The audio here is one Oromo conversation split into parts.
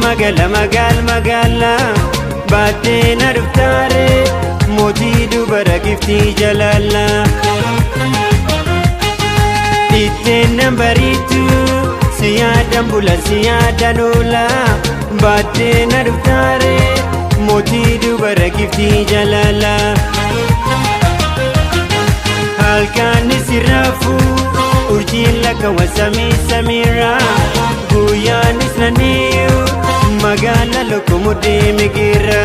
Magala magaal magaala baattee na dhuftaare mootii dubara giftii jalaala. Itteen nan bariitu si yaadan bula si yaadan oola baattee na dhuftaare mootii dubara giftii jalaala. Halkaanis raafu urjiin lakkaawwa samii samiirra guyyaanis naanniyu magaala lokkomuddee migiirra.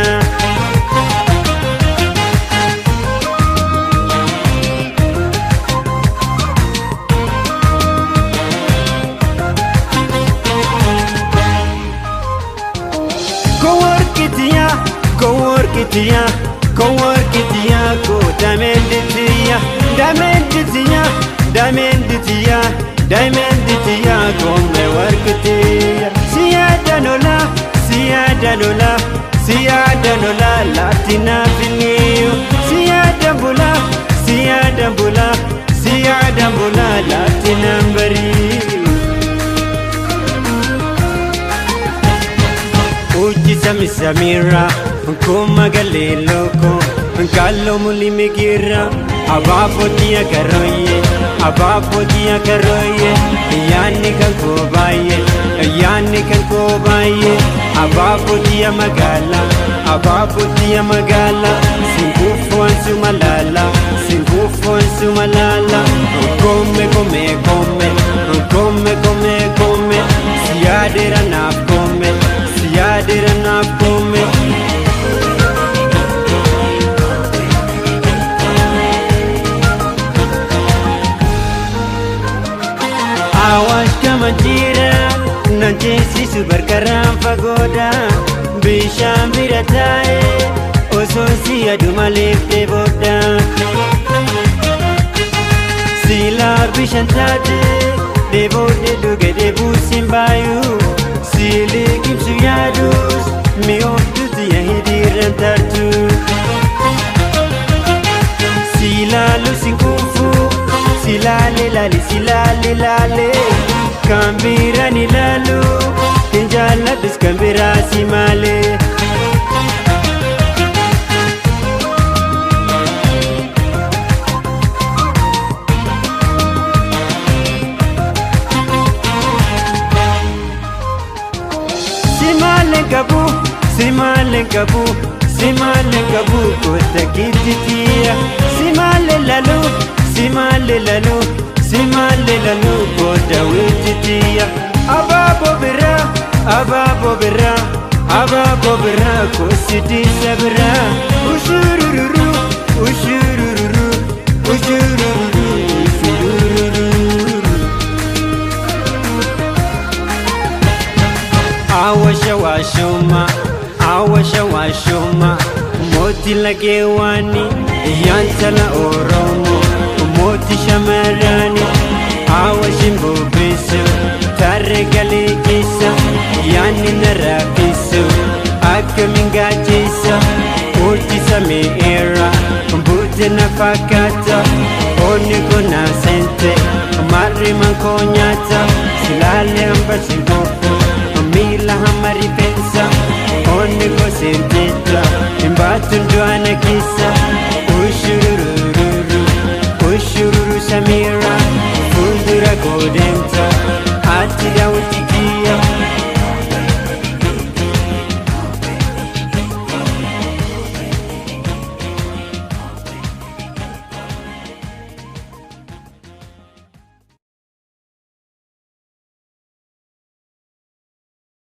Koworkitiya koworkitiya koworkitiya ko damenditiya damenditiya damenditiya damenditiya komme warkitiya siyaadanola siyaadanola siyaadanola laatinaafiniyu siyaadambula siyaadambula siyaadambula laatinambariyu. Uji sami samira, kuma galee loko, kallo muli migira, abaaboo diya karoye, abaaboo diya karoye, yaanni kan koo baay'ee, yaanni kan koo baay'ee, abaaboo diya magaala, abaaboo diya magaala, singuufoon suma laala, singuufoon suma laala, komme komme komme, komme komme komme, siyaadeera naaf komme. Yaadeera naaf komme. Awaash gama jira nan ceesisu barkaraan fagoodha bishaan bira taa'e osoo si yaadu maleef dheeboodha. Silaa bishaan taate dheeboodhe dhuge dheebuu siin baayuu. Siiliqimsu yaadus mi'ooftuuti yahidiirran tartu. Silaalu sin kuufu silaale laale silaale laale kan biraan ilaalu hin jaalladhus kan biraa si maale. Simaaleen qabu simaaleen qabu simaaleen qabu goota gidditiya simaaleen lalu simaaleen lalu simaaleen lalu goota widditiya abaaboo biraa abaaboo biraa abaaboo biraa kositiisa biraa ushurururu ushurururu ushurururu ushurururu. Awasha washuma, awasha washuma, mooti lageewwani, yantala Oromoo, mooti shamarrani, awashin bobeessu, tarree galee keessa, yaanni na raafisu, akkamiin gaacheessa, urji samii irra, buute na fakkaata, onni kun na seente, marri mankoo nyaata, silaalee hambasi gofu. Miila hamma rifeensa onni koseen jecha hin baatun du'ana keessa.